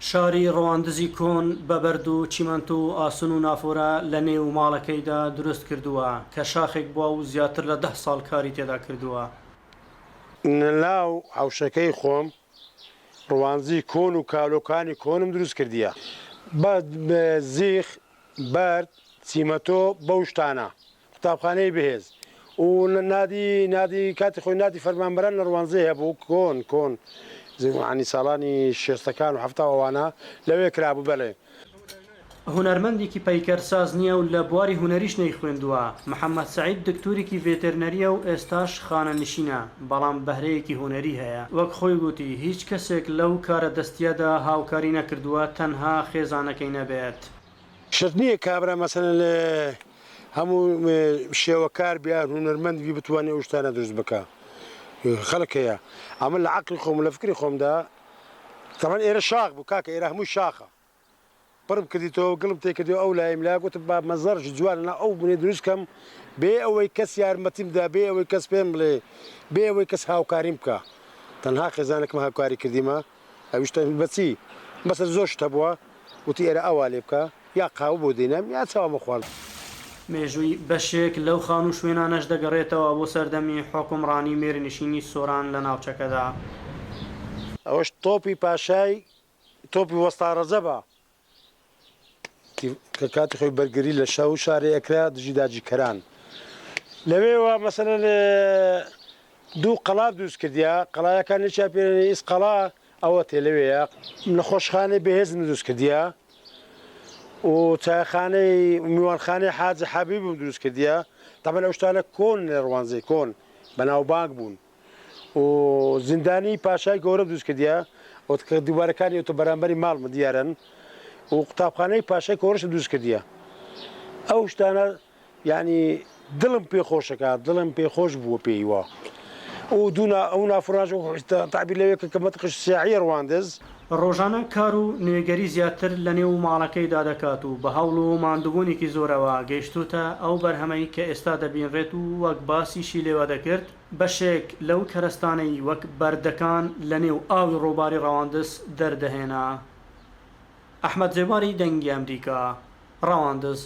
شاری ڕواندزی کۆن بە بەرد و چیمەنتۆ و ئاسن و نافۆرە لە نێو ماڵەکەیدا دروست کردووە کە شاخێک بووە و زیاتر لە دە ساڵ کاری تێدا کردووە. لەناو حەوشەکەی خۆم ڕواندزی کۆن و کالۆکانی کۆنم دروست کردیە بە زیخ، بەرد، چیمەتۆ بەو شتانە. قوتابخانەی بەهێز و نادی نادی کاتی خۆی نادی فەرمانبەران لە ڕوانزێ هەبوو کۆن کۆن عنی ساڵانی شێستەکان و حەفتا و ئەوانە لەوێ کرابوو بەڵێ. هونەرمەندێکی پەیکەرساز نییە و لە بواری هونەریش نەیخوێندووە، محەمەد سەعید دکتۆرێکی ڤێتێرنەرییە و ئێستاش خانەنشینە، بەڵام بەهرەیەکی هونەری هەیە. وەک خۆی گوتی، هیچ کەسێک لەو کارە دەستییەدا هاوکاری نەکردووە تەنها خێزانەکەی نەبێت. شەرت نییە کابرا مەسەلەن لە هەموو شێوەکار بی یان هونەرمەند بی بتوانێ ئەو شتانە دروست بکا خەڵک هەیە ئەمە لە عەقڵی خۆم و لە فکری خۆمدا تەبعەن ئێرە شاخ بوو کاکە ئێرە هەمووی شاخە پڕم کردیتەوە گڵم تێ کردیەوە ئەو لایم لا گوتم با مەزەڕێکی جوان لەناو ئەو بنێ دروست کەم بێ ئەوەی کەس یارمەتیم دا بێ ئەوەی کەس پێم بڵێ بێ ئەوەی کەس هاوکاریم بکا تەنها خێزانەکەم هاوکاری کردیمە ئەویش بەچی مەسەلەن زۆر شت هەبووە وتی ئێرە ئاوا لێ بکە یا قاوە بۆ دێنم یا چاومە خوارد. مێژووی بەشێک لەو خانوو شوێنانەش دەگەڕێتەوە بۆ سەردەمی حوکمڕانی میرنشینی سۆران لە ناوچەکەدا. ئەوەش تۆپی پاشای تۆپی وەستا ڕەجەبە کە کاتی خۆی بەرگری لە شا و شارێ ئەکرا دژی داگیرکەران لەوێوە مەسەلەن دوو قەڵا دروست کردیا قەڵایەکان یەکیان پێ ئیس قەڵا ئەوە تێ لەوێیە نەخۆشخانەی بەهێزم دروست کردیا و چایخانەی میوانخانەی حاجی حەبیبم دروست کردیا تەبعەن ئەو شتانە کۆن لە ڕوانزێ کۆن بەناوبانگ بوون و زیندانی پاشای گەورە دروست کردیە و کە دیوارەکانی ئەوتە بەرامبەری ماڵمە دیارن و قوتابخانەی پاشای کۆرشم دروست کردیە ئەو شتانە یعنی دڵم پێ خۆشەکە دڵم پێ خۆش بووە پێی وا و دوو ئەو نافڕاژ تعبیر لەوێ کە کە مەتقش سیاحی ڕواندز. ڕۆژانە کار و نوێگەری زیاتر لە نێو ماڵەکەیدا دەکات و بە هەوڵ و ماندووبوونێکی زۆرەوە گەیشتووتە ئەو بەرهەمەی کە ئێستا دەبینرێت و وەک باسیشی لێوە دەکرد بەشێک لەو کەرەستانەی وەک بەردەکان لە نێو ئاوی ڕووباری ڕەواندز دەردەهێنا. ئەحمەد زێباری دەنگی ئەمریکا، ڕەواندز.